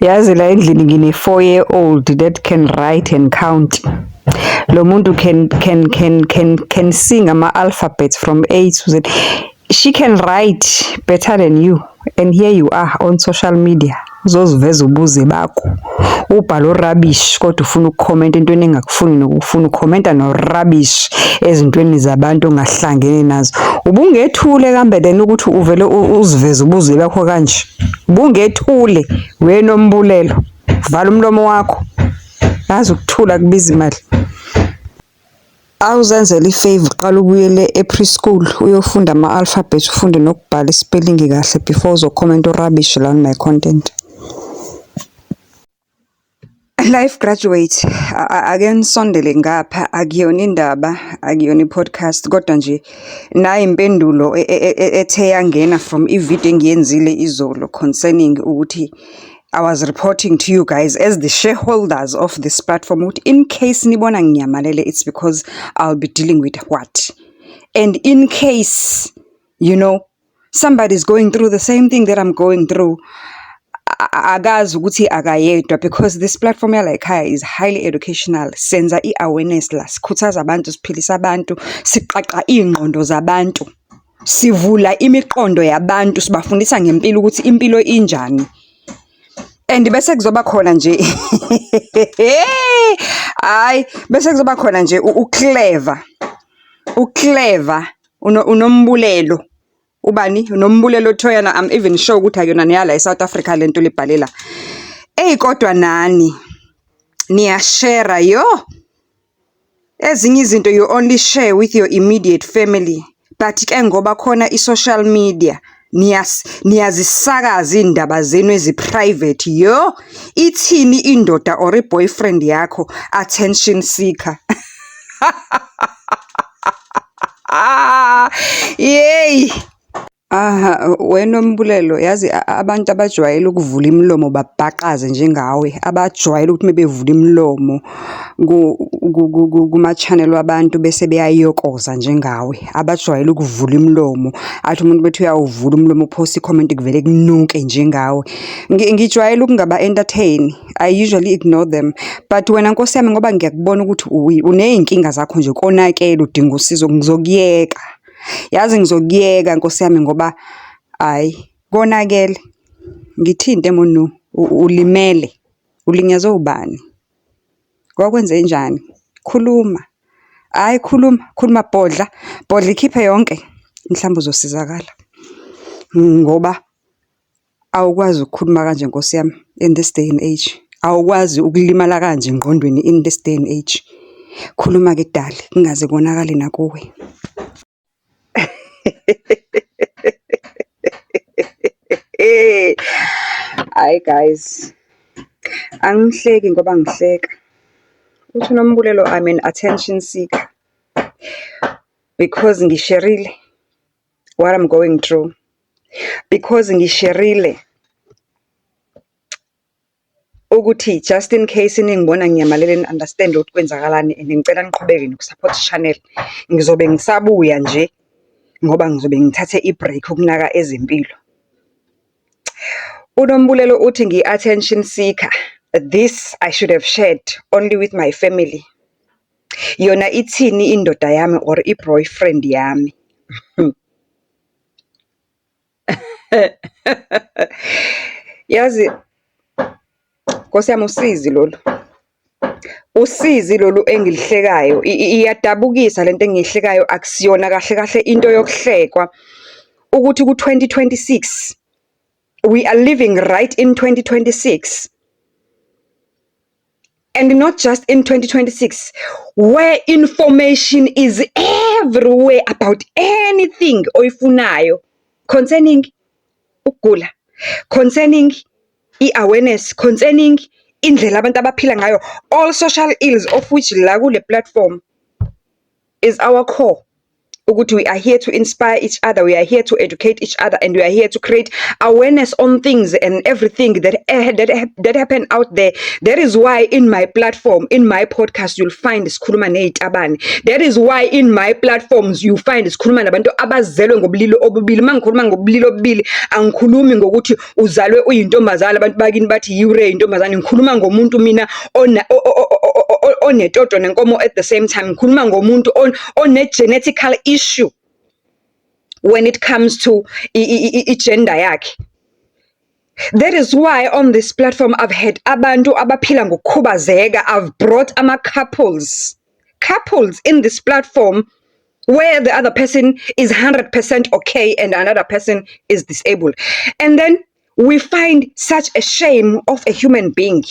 Yazi la endlini ngine-4 year old that can write and count. Lo muntu can sing ama-alphabets from A to Z. She can write better than you and here you are on social media uzoziveza ubuze bakho. Ubhale u-rubbish kodwa ufuna ukukhomenta entweni engakufuni nokufuna ukhomenta no-rubbish ezintweni zabantu ongahlangene nazo. Ubungethule kambe then ukuthi uvele uziveze ubuze bakho kanje. Ubungethule wena Nombulelo. Vala umlomo wakho. Yazi ukuthula kubiza imali. Awuzenzele i-favour uqale ubuyele e-preschool uyofunda ama-alphabet ufunde nokubhala i-spelling kahle before uzokhomenta u-rubbish la on my content. Life graduate, ake nisondele ngapha, akuyona indaba, akuyona i-podcast, kodwa nje nayi impendulo ethe yangena from ividiyo engiyenzile izolo concerning ukuthi I was reporting to you guys as the shareholders of this platform ukuthi in case nibona nginyamalele, it's because I'll be dealing with what? And in case, somebody's going through the same thing that I'm going through, akazi ukuthi akayedwa because this platform yala ekhaya is highly educational. Senza i-awareness la, sikhuthaza abantu, siphilisa abantu, siqaqa iy'ngqondo zabantu, sivula imiqondo yabantu, sibafundisa ngempilo ukuthi impilo injani. And bese kuzoba khona nje hhayi, bese kuzoba khona nje u-clever, u-clever, uNombulelo. Ubani? UNombulelo Thoyana, I'm even sure ukuthi akuyona neyala e-South Africa le nto lebhale la. Eyi kodwa nani, niyashera yo. Ezinye izinto you only share with your immediate family. But ke ngoba khona i-social media, niyazisakaza iy'ndaba zenu ezi-private yo. Ithini indoda or i-boyfriend yakho, attention seeker. Yeyi. Aha, wena Nombulelo, yazi abantu abajwayele ukuvula imilomo babhaqaze njengawe, abajwayele ukuthi uma bevula imilomo kuma-channel wabantu bese beyayokoza njengawe, abajwayele ukuvula imilomo, athi umuntu bethi uyawuvula umlomo uphosa i-comment kuvele kunuke njengawe. Ngijwayele ukungaba-entertain, I usually ignore them, but wena nkosi yami ngoba ngiyakubona ukuthi uney'nkinga zakho nje konakele udinga usizo, ngizokuyeka. Yazi ngizokuyeka nkosi yami ngoba hhayi konakele. Ngithinte monu, ulimele, ulinyazwe ubani? Kwakwenzenjani? Khuluma, hhayi khuluma, khuluma bhodla, bhodla ikhiphe yonke, mhlawumbe uzosizakala. Ngoba awukwazi ukukhuluma kanje nkosi yami in this day and age. Awukwazi ukulimala kanje engqondweni in this day and age. Khuluma-ke dali, kungaze konakale nakuwe. Hhayi guys, angihleki ngoba ngihleka. Uthi uNombulelo I'm an attention seeker because ngisherile what I'm going through. Because ngisherile ukuthi just in case ningibona nginyamalele ni-understand-e ukuthi kwenzakalani and ngicela niqhubeke noku-support i-channel. Ngizobe ngisabuya nje ngoba ngizobe ngithathe i-break ukunaka ezempilo. UNombulelo uthi ngiyi-attention seeker. This I should have shared only with my family. Yona ithini indoda yami or i-boyfriend yami? Yazi, Nkosi yami usizi lolu. Usizi lolu engilihlekayo, iyadabukisa lento engiyihlekayo akusiyona kahle kahle into yokuhlekwa. Ukuthi ku-2026, we are living right in 2026. And not just in 2026, where information is everywhere about anything oyifunayo concerning ukugula, concerning i-awareness, concerning indlela abantu abaphila ngayo, all social ills of which la kule platform is our core. Ukuthi we are here to inspire each other, we are here to educate each other, and we are here to create awareness on things and everything that happen out there. That is why in my platform, in my podcast, you'll find sikhuluma ney'tabane. That is why in my platforms you find sikhuluma nabantu abazelwe ngobulili obubili. Uma ngikhuluma ngobulili obubili, angikhulumi ngokuthi uzalwe uyintombazane, abantu bakini bathi yiwure intombazane. Ngikhuluma ngomuntu mina ona onetoto nenkomo at the same time. Ngikhuluma ngomuntu one-genetical issue when it comes to i-gender yakhe. That is why on this platform I've had abantu abaphila ngokukhubazeka. I've brought ama-couples, couples in this platform where the other person is 100% okay and another person is disabled. And then we find such a shame of a human being,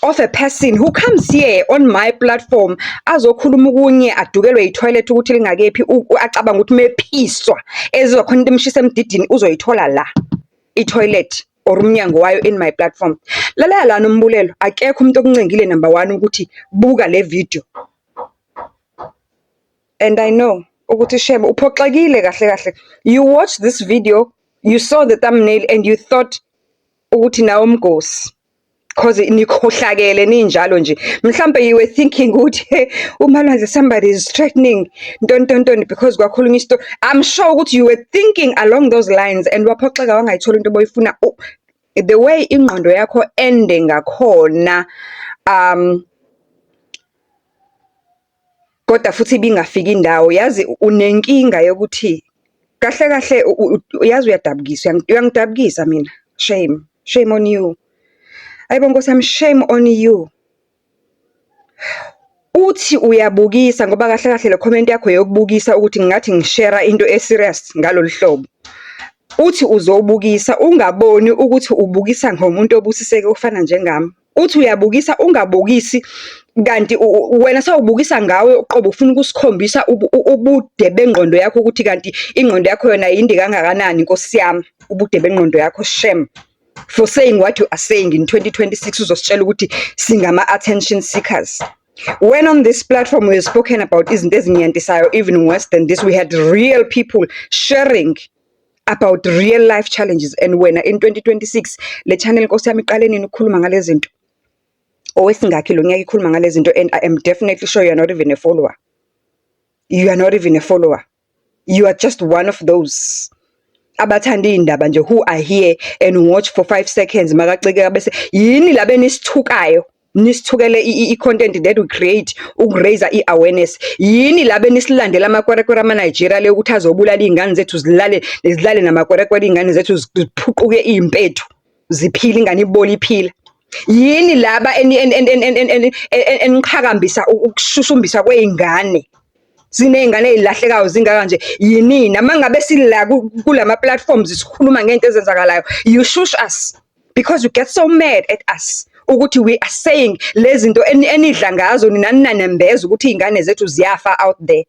of a person who comes here on my platform azokhuluma okunye, adukelwe i-toilet ukuthi lingakephi, acabanga ukuthi mephiswa ezizwa khona into emshisa emdidini uzoyithola la i-toilet or umnyango wayo in my platform. Lalela la, Nombulelo, akekho umuntu okuncengile, number one, ukuthi buka le video. And I know ukuthi shame uphoxekile kahle kahle. You watch this video, you saw the thumbnail and you thought ukuthi nawe umgosi. 'Cause nikhohlakele ninjalo nje. Mhlampe you were thinking ukuthi uMalwandle, somebody is threatening ntoni ntoni ntoni because kwakhulunywa isitori. I'm sure ukuthi you were thinking along those lines and waphoxeka wangayithola into oboyifuna. The way ingqondo yakho ende ngakhona, kodwa futhi ibingafiki indawo. Yazi unenkinga yokuthi kahle kahle uyazi uyadabukisa, uyangidabukisa mina. Shame, shame on you. Hayibo Nkosi yami, shame on you. Uthi uyabukisa ngoba kahle kahle le comment yakho eyokubukisa ukuthi ngathi ngi-share into e-serious ngalolu hlobo. Uthi uzobukisa ungaboni ukuthi ubukisa ngomuntu obusiseke ofana njengami. Uthi uyabukisa ungabukisi kanti wena sewubukisa ngawe uqobo, ufuna ukusikhombisa ubude bengqondo yakho ukuthi kanti ingqondo yakho yona yinde kangakanani, Nkosi yami, ubude bengqondo yakho, shame. For saying what you are saying in 2026, uzositshela ukuthi singama-attention seekers. When on this platform we have spoken about izinto ezinyantisayo, even worse than this, we had real people sharing about real life challenges, and wena in 2026, le channel, Nkosi yami, iqale nini ukukhuluma ngale zinto? Owesingakhi lo nyaka ikhuluma ngale zinto? And I am definitely sure you are not even a follower. You are not even a follower. You are just one of those abathanda iy'ndaba nje who are here and watch for 5 seconds makacikeka bese yini laba enisithukayo, nisithukele i-content that we create uku-raise i-awareness. Yini laba enisilandela amakwerekwere ama-Nigeria le ukuthi azobulala iy'ngane zethu, zilale zilale namakwerekwere, iy'ngane zethu ziphuquke iy'mpethu ziphila, ingane ibole iphila? Yini laba eniqhakambisa ukushushumbiswa kwey'ngane? Siney'ngane ey'lahlekayo zingaka nje, yinina. Uma ngabe sila kulama platforms sikhuluma ngey'nto ezenzakalayo, you shush us because you get so mad at us ukuthi we are saying lezi zinto enidla ngazo nina, aninanembeza ukuthi iy'ngane zethu ziyafa out there.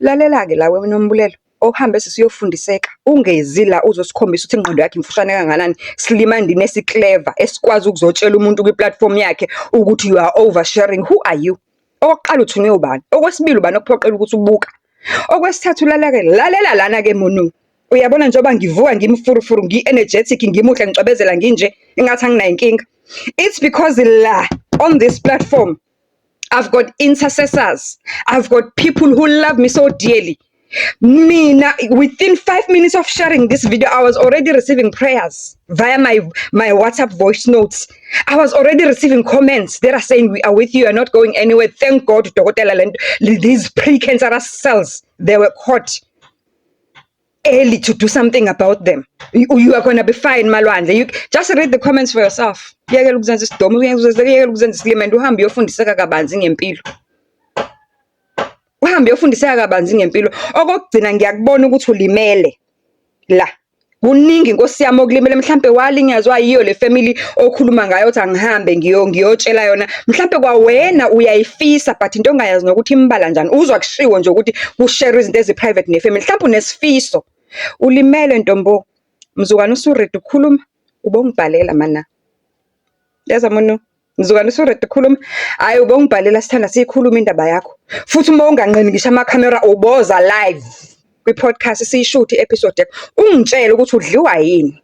Lalela-ke la wena Nombulelo, ohambe sisiyofundiseka, ungezi la uzosikhombisa ukuthi ingqondo yakho imfushane kangakanani. Silima ndini esi-clever esikwazi ukuzotshela umuntu kwi-platform yakhe ukuthi you are oversharing. Who are you? Okokuqala, uthunywe ubani? Okwesibili, ubani okuphoqela ukuthi ubuka? Okwesithathu, lalela-ke, lalela lana-ke Munu. Uyabona njengoba ngivuka ngimfurufuru, ngi-energetic, ngimuhle, ngicwebezela nginje, engathi anginayo inkinga. It's because la on this platform I've got intercessors. I've got people who love me so dearly. Mina, within 5 minutes of sharing this video, I was already receiving prayers via my WhatsApp voice notes. I was already receiving comments that are saying, "We are with you, you are not going anywhere. Thank God, Dokotela, these precancerous cells, they were caught early to do something about them. You are gonna be fine, Malwandle." You just read the comments for yourself. Yekela ukuzenza isidomo, yekela ukuzenza isilima and uhambe uyofundiseka kabanzi ngempilo. Uhambe uyofundiseka kabanzi ngempilo. Okokugcina, ngiyakubona ukuthi ulimele la. Kuningi, Nkosi yami, okulimele. Mhlampe walinyazwa yiyo le family okhuluma ngayo uthi angihambe ngiyotshela yona. Mhlampe kwawena uyayifisa, but into ongayazi nokuthi imbala njani. Uzwa kushiwo nje ukuthi ku-share izinto ezi-private ne-family. Mhlampe unesifiso. Ulimele, ntombo. Mzukwane usu-ready ukukhuluma, ubongibhalela mana. Yazi Munu, mzukwane usu-ready ukukhuluma, hhayi ubongibhalela sithanda siyikhulume indaba yakho. Futhi uma unganqeni ngisho amakhamera uboza live. kwi-podcast, siyishuthe i-episode yakho. Ungitshele ukuthi udliwa yini.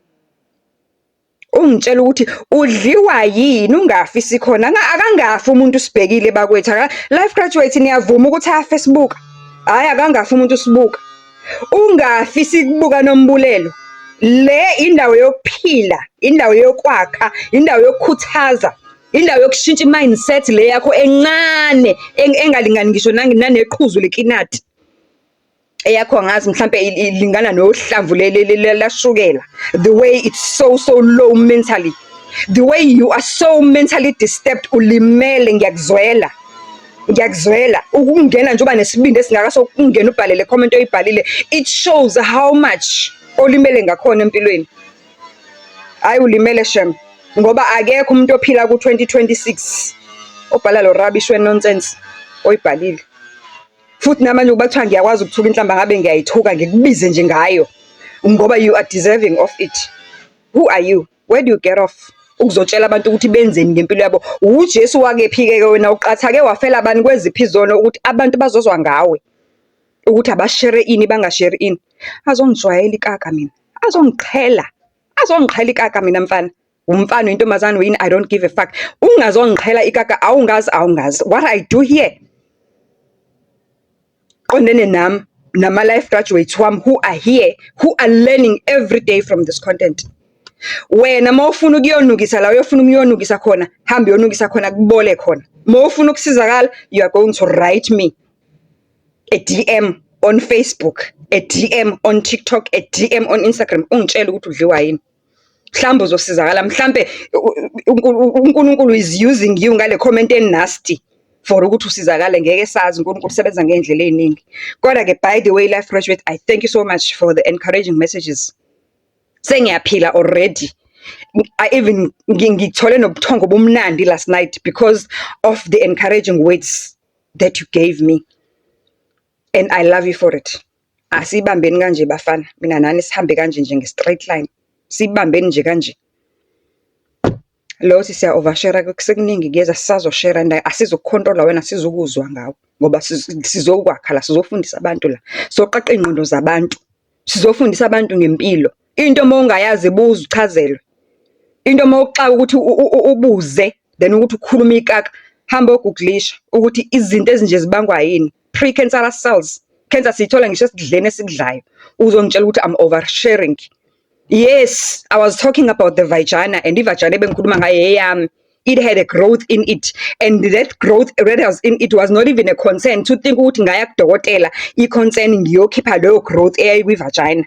Ungitshele ukuthi udliwa yini, ungafi sikhona. Akangafi umuntu sibhekile bakwethu. Life graduate, niyavuma ukuthi afe sibuka? Hhayi, akangafi umuntu sibuka. Ungafi sikubuka, Nombulelo. Le indawo yokuphila, indawo yokwakha, indawo yokukhuthaza, indawo yokushintsha i-mindset le yakho encane engalingani ngisho naneqhuzu lekinati. Eyakho angazi, mhlampe ilingana nohlamvu lashukela. The way it's so so low mentally. The way you are so mentally disturbed, ulimele, ngiyakuzwela. Ngiyakuzwela. Ukungena nje uba nesibindi esingaka sokungena ubhale le comment oyibhalile, it shows how much olimele ngakhona empilweni. Hhayi, ulimele shem. Ngoba akekho umuntu ophila ku-2026 obhala lo rubbish we-nonsense oyibhalile. Futhi namanje ukuba kuthiwa ngiyakwazi ukuthuka inhlamba, ngabe ngiyayithuka, ngikubize nje ngayo. Ngoba you are deserving of it. Who are you? Where do you get off ukuzotshela abantu ukuthi benzeni ngempilo yabo? UJesu wakephi-ke ke wena? Uqathake wafela bani kweziphi izono ukuthi abantu bazozwa ngawe ukuthi abashere ini, bangasheri ini? Azongijwayela ikaka mina. Azongiqhela. Azongiqhela ikaka mina mfana. Umfana, uyintombazane, uyini, I don't give a fuck. Ungazongiqhela ikaka, awungazi, awungazi. What I do here qondene nami nama-life graduates wami who are here, who are learning every day from this content. Wena uma ufuna ukuyonukisa la uyofuna ukuyonukisa khona, hamba uyonukisa khona, kubole khona. Uma ufuna ukusizakala, you are going to write me a DM on Facebook, a DM on TikTok, a DM on Instagram, ungitshele ukuthi udliwa yini. Mhlawumbe uzosizakala, mhlambe uNkulunkulu is using you ngale comment e-nasty for ukuthi usizakale, ngeke sazi, uNkulunkulu usebenza ngey'ndlela ey'ningi. Kodwa-ke, by the way, life graduate, I thank you so much for the encouraging messages. Sengiyaphila already. I even ngithole nobuthongo obumnandi last night because of the encouraging words that you gave me. And I love you for it. Asibambeni kanje bafana, mina nani sihambe kanje nje nge-straight line. Sibambeni nje kanje. Lo othi siya overshare, sekuningi kuyeza, sisazoshera and asizukukhontrola wena, asizukuzwa ngawe ngoba sizokwakha la, sizofundisa abantu la. Sizoqaqa iy'ngqondo zabantu. Sizofundisa abantu ngempilo. Into uma ungayazi, buza uchazelwe. Into uma uxaka ukuthi ubuze then ukuthi ukhulume ikaka, hamba o-googlisha ukuthi izinto ezinje zibangwa yini. Pre-cancerous cells. Cancer siyithola ngisho esidleni esikudlayo. Uzongitshela ukuthi I'm oversharing. Yes, I was talking about the vagina, and i-vagina ebengikhuluma ngayo eyami. It had a growth in it, and that growth that was in it was not even a concern to think ukuthi ngaya kudokotela i-concern ngiyokhipha leyo growth eyayikwi-vagina.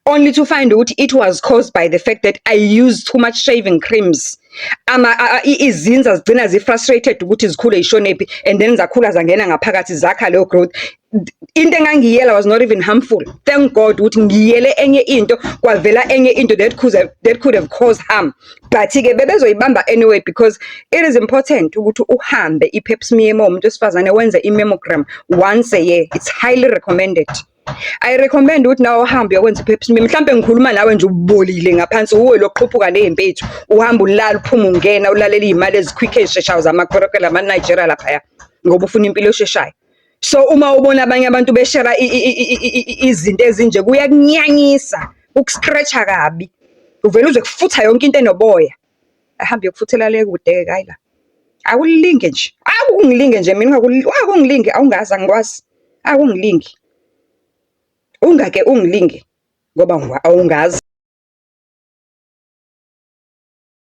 Only to find ukuthi it was caused by the fact that I used too much shaving creams. Ama izinza zigcina zi-frustrated ukuthi zikhule zishonephi, and then zakhula zangena ngaphakathi, zakha leyo growth. Into engangiyela was not even harmful. Thank God ukuthi ngiyele enye into, kwavela enye into that could have caused harm. But-ke bebezoyibamba anyway, because it is important ukuthi uhambe i-pap smear uma umuntu wesifazane, wenze i-mammogram once a year. It's highly recommended. I recommend ukuthi nawe uhambe uyokwenza i-pap smear. Mhlampe ngikhuluma nawe nje ubolile ngaphansi, uwe lokuqhuphuka ney'mpethu, uhamba ulala, uphuma ungena, ulalela iy'mali ezi-quick ey'sheshayo zamakorokwela ama-Nigeria laphaya, ngoba ufuna impilo esheshayo. So uma ubona abanye abantu beshera izinto ezinje, kuyakunyanyisa, kuku-scratch-a kabi. Uvele uzwe kufutha yonke into enoboya. Ahambe uyokufuthela le kude-ke, hhayi la. Akulinge nje, akungilinge nje mina, ungakungilingi, awungazi, angikwazi. Akungilingi. Ungake ungilinge ngoba awungazi.